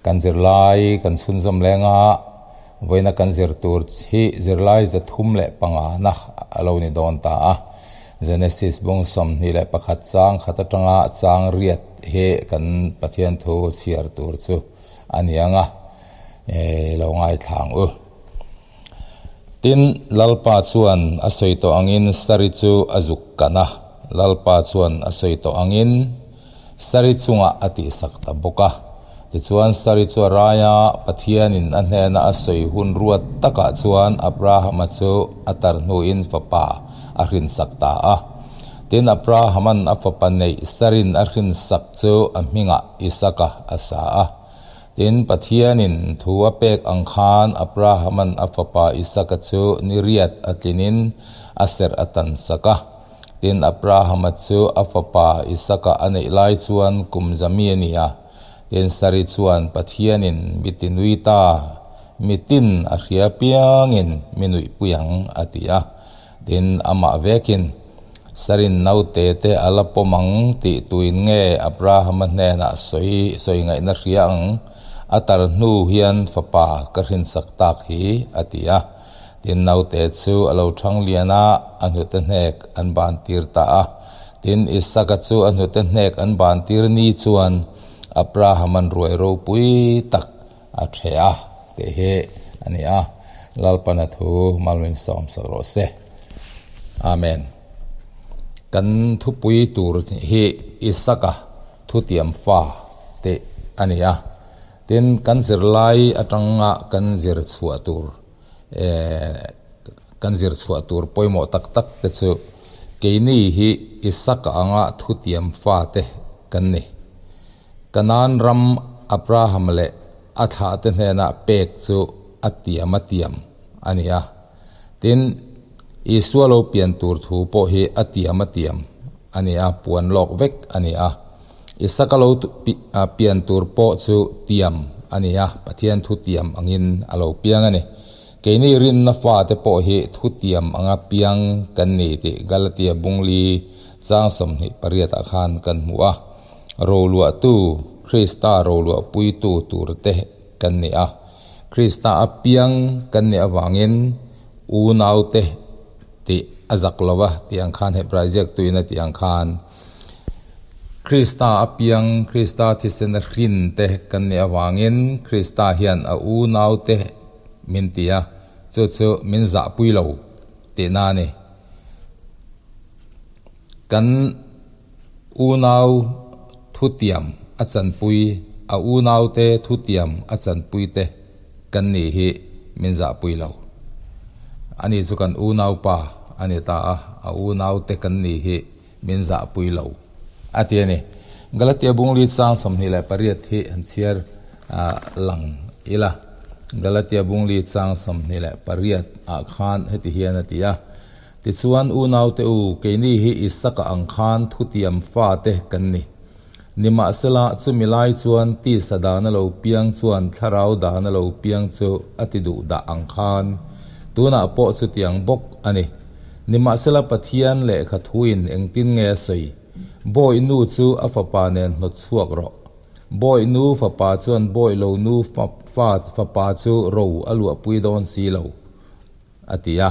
Kan zirlai kan chhunzawm leng a, vawiina kan zir tur hi zirlai 305 na a lo ni dawn ta a. Genesis bung 21 chang khat atanga chang riat hi kan Pathian thu chhiar tur chu a ni ang a, i lo ngaithla ang u. Tin, Lalpa chuan a sawi tawh angin Sari chu a zuk kan a, Lalpa chuan a sawi tawh angin Sari chungah a tihsak ta bawk a. Tichuan, Sari chu a rai a, Pathianin a hnena a sawi hun ruat takah chuan Abrahama chu a tar hnuin fapa a hrinsak ta a. Tin, Abrahama'n a fapa neih Sarin a hrinsak chu a hmingah Isaka a sa a. Tin, Pathianin thu a pek ang khan Abrahama'n a fapa Isaka chu ni riat a tlinin a serh a tan sak a. Tin, Abrahama chu a fapa Isaka a neih lai chuan kum zami a ni a. Tin, Sari chuan Pathianin mi ti nui ta, mi tin a hria piangin mi nuihpui ang a ti a. Tin, amah vekin, Sarin naute te a la pawm ang tih tuin nge Abrahama hnenah sawi sawi ngaihna hria ang? A tar hnu hian fapa ka hrinsak tak hi, a ti a. Tin, naute chu a lo thang lian a, a hnute hnek an ban tir ta a. Tin, Isaka chu a hnute hnek an ban tir ni chuan Abrahama'n ruai ropui tak a ṭhe a tih hi a ni a, Lalpana thu malmin sawm sak rawh se. Amen. Kan thupui tur hi Isaka thutiam fa tih a ni a, tin kan zirlai atanga kan zir chhuah tur eh kan zir chhuah tur pawimawh tak tak te chu keini hi Isaka anga thutiam fa te kan ni. Kanaan ram Abraham leh a thlahte hnenah pek chu a tiam a tiam a ni a. Tin, Isua lo pian tur thu pawh hi a tiam a tiam a ni a, puan lawk vek a ni a. Isaka lo pian tur pawh chu tiam a ni a, Pathian thu tiam angin a lo piang a ni. Keini rinna fate pawh hi thu tiam anga piang kan ni tih Galatia bungli chang 28 ah khan kan hmu a. Roluahtu, Krista roluahpuitu turte kan ni a. Krista a piang kan nih avangin unaute tih a zak lo va tih ang khan Hebrai ziaktuin a tih ang khan Krista a piang, Krista thisen a hrin te kan nih avangin Krista hian a unaute min ti a, chu chu min zahpui lo tihna a ni. Kan. Unau thutiam a chanpui, a unaute thutiam a chanpui te kan nih hi min zahpui lo. Ani chu kan unaupa a ni ta a, a unaute kan nih hi min zahpui lo a ti a ni. Galatia bungli chang 28 hi han chhiar lang ila. Galatia bungli chang 28 ah khan heti hian a ti a. Tichuan, unaute u, keini hi Isaka ang khan thutiam fate kan ni. Nimahsela, chumi lai chuan tisa dana lo piang chuan thlarau dana lo piang chu a ti duh dah ang khan, tunah pawh chutiang bawk a ni. Nimahsela, Pathian lehkha thuin engtin nge a sawi? Bawi nu chu a fapa nen hnawt chhuak rawh. Bawi nu fapa chuan bawi lo nu fapa chu ro a luahpui dawn si lo. A ti a.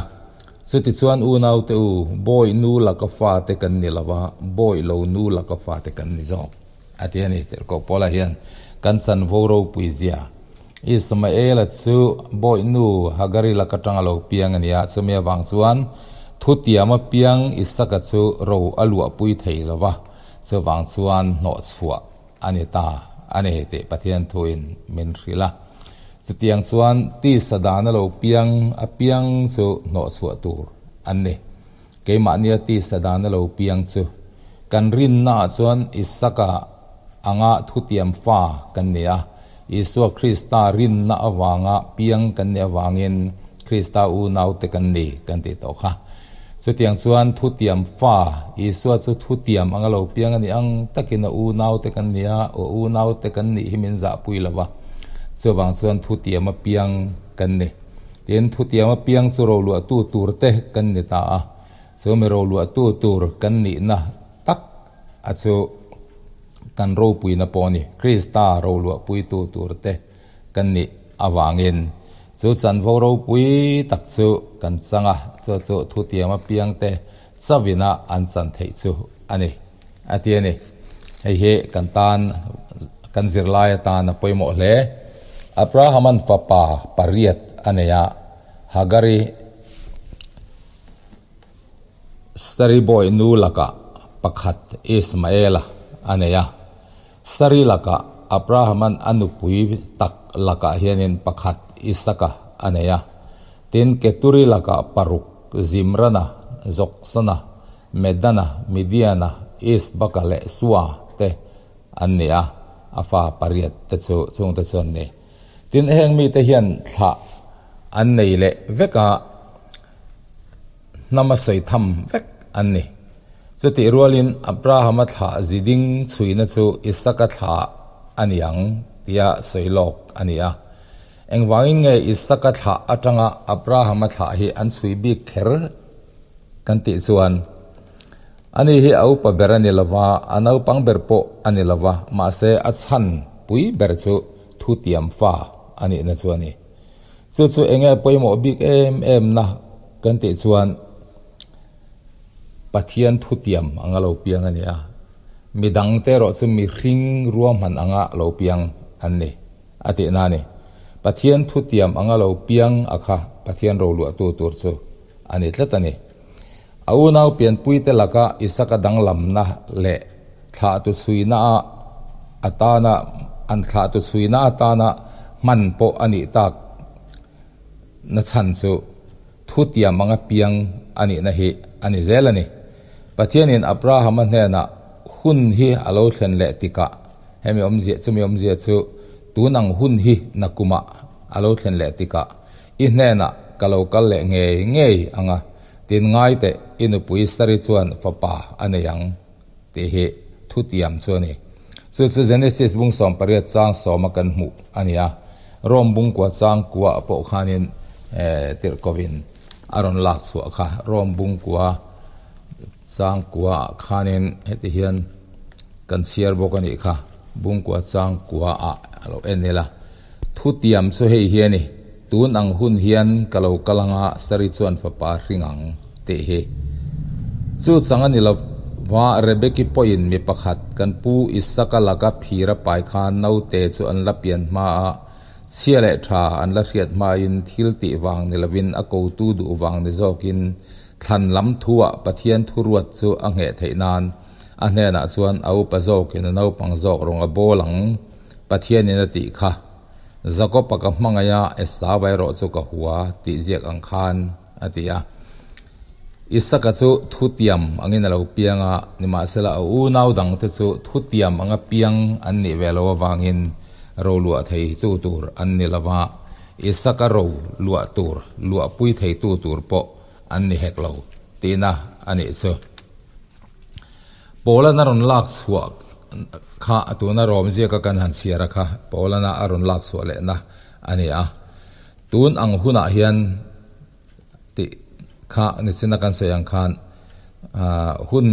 Chutichuan unaute u, bawi nu laka fate kan ni lo va, bawi lo nu laka fate kan ni zawk, a ti a ni. Tirhkoh Paula hian kan chanvo ropui zia Ismaela chu bawi nu Hagari laka tang a lo piang a ni a, chumi avang chuan thutiam apiang Isaka chu ro a luahpui thei lo va, chuvang chuan hnawhchhuah a ni ta a ni tih Pathian thuin min hrilh a. Chutiang chuan tisa dana lo piang apiang chu hnawhchhuah tur an ni. Keimahnia tisa dana lo piang chu kan rinnaah chuan Isaka anga thutiam fa kan ni a, Isua Krista rinna avanga piang kan nih avangin Krista unaute kan ni kan tih tawh kha. Chutiang chuan thutiam fa, Isua chu thutiam anga lo piang a nih ang takin a unaute kan ni a, a unaute kan nih hi min zahpui lo va, chuvang chuan thutiam a piang kan ni. Tin, thutiam a piang chu roluahtu tur te kan ni ta a, chu mi roluahtu tur kan nihna tak a chu. kan ropuina pawh a ni. Krista roluahpuitu turte kan nih avangin chu chanvo ropui tak chu kan chang a, chu chu thutiam apiangte chauhina an chan theih chu a ni, a ti a ni. Hei hi kan tan kan zirlai atan a pawimawh hle. Abraham-a'n fapa pariat a nei a, Hagari Sari bawi nu lakah pakhat Ismaela a nei a. Sari lakah Abraham-a'n a nupui tak lakah hianin pakhat Isaka a nei a. Tin, Keturi lakah paruk Zimrana, Joksana, Medana, Midiana, Isbaka leh Sua te an ni a, a fa pariat te chu chungte chu an ni. Tin, heng mite hian thlah an nei leh vek a. Hnama sawi tham vek an ni. Chutih rualin Abrahama thlah ziding chhuina chu Isaka thlah a ni ang tia sawi lawk a ni a. Engvangin nge Isaka thlah atanga Abrahama thlah hi an chhui bik kher kan tih chuan, ani hi a upa ber a ni lova, a naupang ber pawh a ni lova, mahse a chhan pui ber chu thutiam fa a nihna chu a ni. Chu chu eng nge pawimawh bik em em na kan tih chuan Pathian thutiam anga lo piang a ni a, midang te erawh chu mihring ruahman anga lo piang an ni a tihna a ni. Pathian thutiam anga lo piang a kha Pathian roluahtu tur chu a ni tlat a ni. A unau pianpuite laka Isaka danglamna leh thlahtu chhuina atana an thlahtu chhuina atana hman pawh a nih tak na chhan chu thutiam anga piang a nihna hi a ni zel a ni. Pathianin Abrahama hnenah hun hi a lo thlen leh tikah hemi awmzia chumi awmzia chu tun ang hun hi nakumah a lo thlen leh tikah i hnenah ka lo kal leh ngei ngei ang a, tin ngai teh i nupui Sari chuan fapa a nei ang tih hi thutiam chu a ni. Chu chu Genesis bung 18 chang sawma kan hmuh a ni a, Rome bung kua chang kua pawh khanin tirhkovin a rawn lak chhuah kha. Rome bung kua chang kua ah khanin heti hian kan chhiar bawk a nih kha, bung kua chang kua ah a lo en ila. Thutiam chu hei hi a ni, Tun ang hun hian ka lo kal anga Sari chuan fapa hring ang tih hi. Chu chang a ni lo va, Rebeki pawhin mi pakhat kan pu Isaka laka phir a pai khan naute chu an la pian hma a, chhia leh tha an la hriat hmain thil tih vang ni lovin a kotu duh vang ni zawkin thlan lam thuah Pathian thuruat chu a ngheh theih nan a hnenah chuan a upa zawkin a naupang zawk rawng a bawl ang. Pathianin a tih kha, Jakob-a ka hmangaih a, Esau erawh chu ka hua tih ziak ang khan a ti a. Isaka chu thutiam angin a lo piang a, nimahsela a unau dangte chu thutiam anga piang an nih ve lo avangin ro luah theitu tur an ni lo va, Isaka ro luah tur luahpui theitu tur pawh an ni hek lo tihna a nih chu. Paulana rawn lak chhuah kha tuna rawm ziaka kan han chhiar a kha Paulana a rawn lak chhuah lehna a ni a. Tun ang hunah hian tih kha nichina kan sawi ang khan hun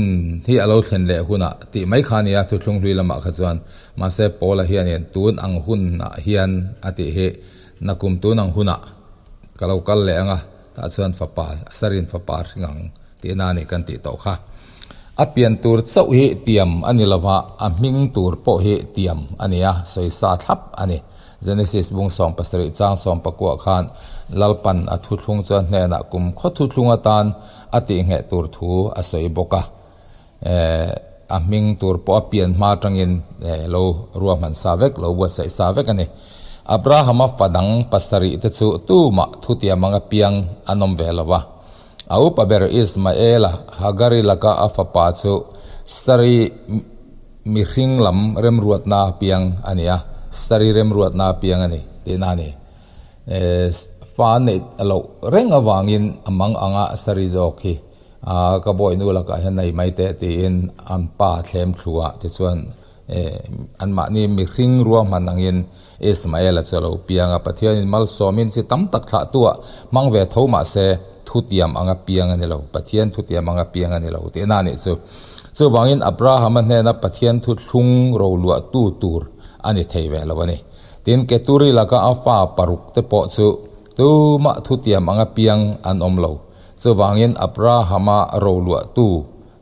hi a lo thlen leh hunah tih mai kha a ni a thuthlung hlui lamah kha chuan mahse Paula hianin tun ang hunah hian a tih hi nakum tun ang hunah ka lo kal leh ang a tah chuan fapa sarin fapa hring ang. Tihna a ni kan tih tawh kha. A pian tur chauh hi tiam a ni lova, a hming tur pawh hi tiam a ni a, sawisa thlap a ni. Genesis bung 17 chang 19 khan Lalpan a thuthlung chuan hnenah kum khaw thuthlung atan a tihngheh tur thu a sawi bawk a. A hming tur pawh a pian hma atangin lo ruahman sa vek, lo buatsaih sa vek a ni. Abrahama fa dang pasarih te chu tumah thutiam anga piang an awm ve lova. A upa ber Ismaela, Hagari laka a fapa chu Sari mihring lam remruatna piang a ni a, Sari remruatna piang a ni tihna a ni. Fa neih loh reng avangin a mang anga Sari zawk hi ka bawihnu lakah hian nei mai teh tiin an pa thlem thlu a, tichuan anmahni mihring ruahman angin Ismaela chu a lo piang a, Pathianin malsawmin chi tam tak thlahtuah hmang ve tho mah se thutiam anga piang a ni lo, Pathian thutiam anga piang a ni lo tihna a nih chu. Chuvangin Abrahama hnena Pathian thuthlung roluahtu tur a ni thei ve lo a ni. Tin, Keturi laka a fa parukte pawh chu tumah thutiam anga piang an awm lo. Chuvangin Abrahama roluahtu,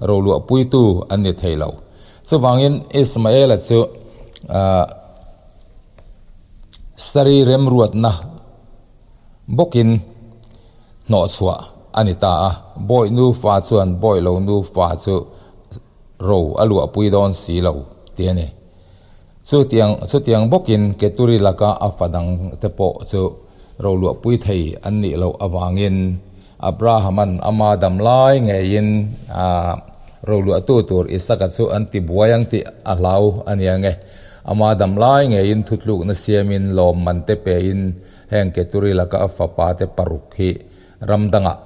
roluahpuitu an ni thei lo. Chuvangin Ismaela chu Sari remruatna bawkin hnawhchhuah a ni ta a. Bawi nufa chuan bawi lo nufa chu ro a luahpui dawn si lo tih a ni. Chutiang chutiang bawkin Keturi laka a fa dang te pawh chu ro luahpui thei an nih loh avangin Abrahama'n ama dam lai ngeiin ro luahtu tur Isaka chu an ti buai ang tih a hlau a nia nge. Ama dam lai ngeiin thutlukna siamin lawmman te pein heng Keturi laka a fapa te paruk hi ram dangah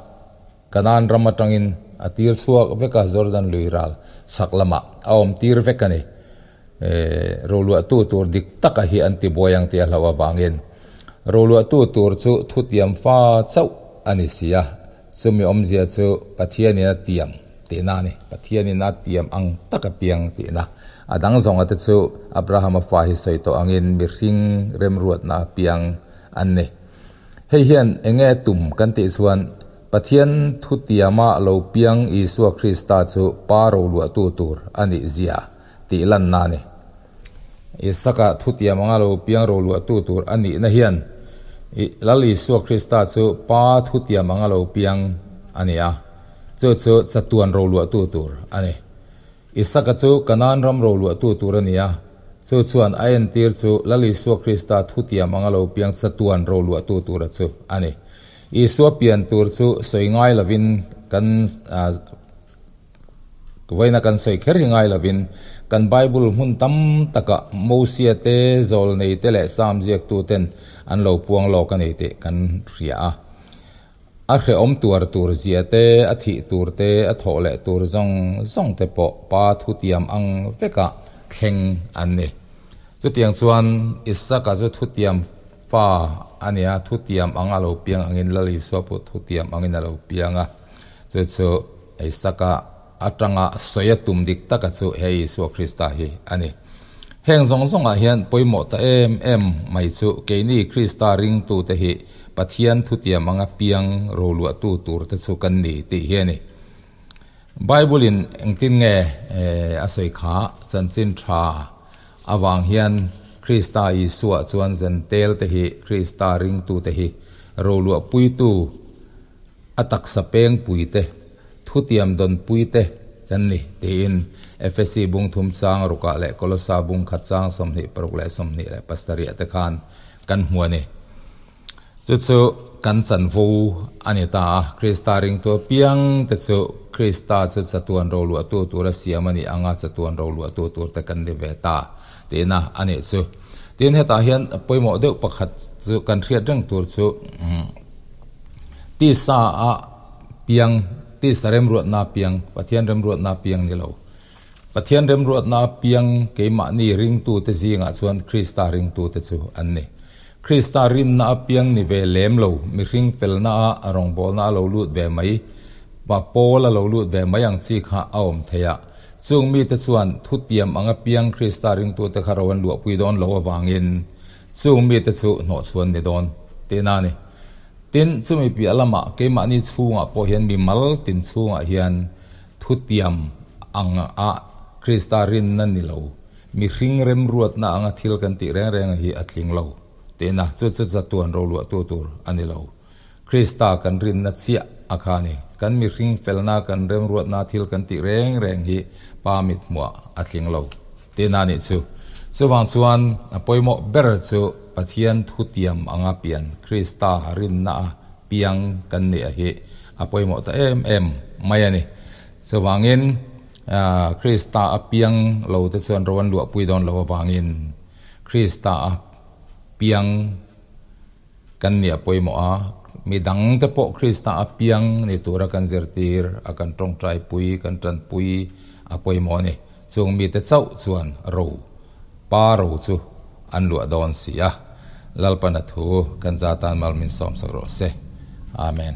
Kanaan ram atangin a tir chhuak vek a, Jordan lui ral chhak lamah a awm tir vek a ni. Roluahtu tur dik taka hi an ti buai ang tih a hlauh avangin roluahtu tur chu thutiam fa chauh a ni si a, chumi awmzia chu Pathianin a tiam tihna a ni. Pathianin a tiam ang taka piang tihna. A dang zawnga te chu Abrahama fa hi sawi tawh angin mihring remruatna a piang an ni. Hei hian eng nge tum kan tih chuan Pathian thutiama lo piang Isua Krista chu Pa roluahtu tur a nih zia tih lanna a ni. Isaka thutiam anga lo piang roluahtu tur a nihna hian Lal Isua Krista chu Pa thutiam anga lo piang a ni a, chu chu chatuan roluahtu tur a ni. Isaka chu Kanaan ram roluahtu tur a ni a, chu chuan a entir chu Lal Isua Krista thutiam anga lo piang chatuan roluahtu tura chu a ni. Isua pian tur chu sawi ngai lovin kan vawiina kan sawi kher hi ngai lovin kan Bible hmun tam takah Mosia te, Zawlnei te leh Sam ziaktu ten an lo puang lawk a ni tih kan hria a. A hrehawm tuar tur zia te, a thih tur te, a thawh leh tur zawng zawng te pawh Pa thutiam ang veka thleng an ni. Chutiang chuan Isaka chu thutiam fa a ni a, thutiam ang a lo piang angin Lal Isua pawh thutiam angin a lo piang a. Chu chu Isaka atanga sawi a tum dik taka chu he Isua Krista hi a ni. Heng zawng zawngah hian pawimawh ta em em mai chu keini Krista ringtute hi Pathian thutiam anga piang roluahtu turte chu kan ni tih hi a ni. Bible-in engtin nge a sawi kha chanchin tha avang hian Krista Isua chuan Zentel te hi Krista ringtute hi roluahpuitu a taksa pengpui te, thutiam dawnpui te kan ni tiin Efesi bung thum chang rukah leh Kolosa bung khat chang 26 leh 27 te khan kan hmu a ni. Chu chu kan chanvo a ni ta a, Krista ringtu apiang te chu Krista chu chatuan roluahtu tura siam a nih anga chatuan roluahtu tur te kan ni ve ta tihna a nih chu. Tin hetah hian pawimawh deuh pakhat chu kan hriat reng tur chu Tisa a piang, tisa remruatna a piang, Pathian remruatna a piang ni lo. Pathian remruatna a piang keimahni ringtute zingah chuan Krista ringtute chu an ni. Krista rinna a piang ni ve lem lo, mihring felna a rawngbawlna a lo lut ve mai, pawl a lo lut ve mai ang chi kha a awm thei a. Chung mite chuan thutiam anga piang Krista ringtute kha ro an luahpui dawn lo avangin chung mite chu hnawhchhuan ni dawn tihna a ni. Tin, chumi piah lamah keimahni chhungah pawh hian mimal tin chhungah hian thutiam ang a Krista rinna ni lo, mihring remruatna anga thil kan tih reng reng hi a tling lo tihna chu chu chatuan roluahtu tur a ni lo. Krista kan rinna chiah a kha a ni. Kan mihring felna kan remruatna thil kan tih reng reng hi Pa mithmuah a tling lo tihna a nih chu. Chuvang chuan a pawimawh ber chu Pathian thutiam anga pian Krista rinna a piang kan nih a hi a pawimawh ta em em mai a ni. Chuvangin Krista a piang lo te chuan ro an luahpui dawn lo avangin Krista a piang kan nih a pawimawh a, mi dang te pawh Krista a piang ni tura kan zirtir a kan tawngtaipui kan tanpui a pawimawh a ni. Chung mite chauh chuan ro, pa ro chu an luah dawn si a, Lalpana thu kan za tan mal min sawmsak rawh se. Amen.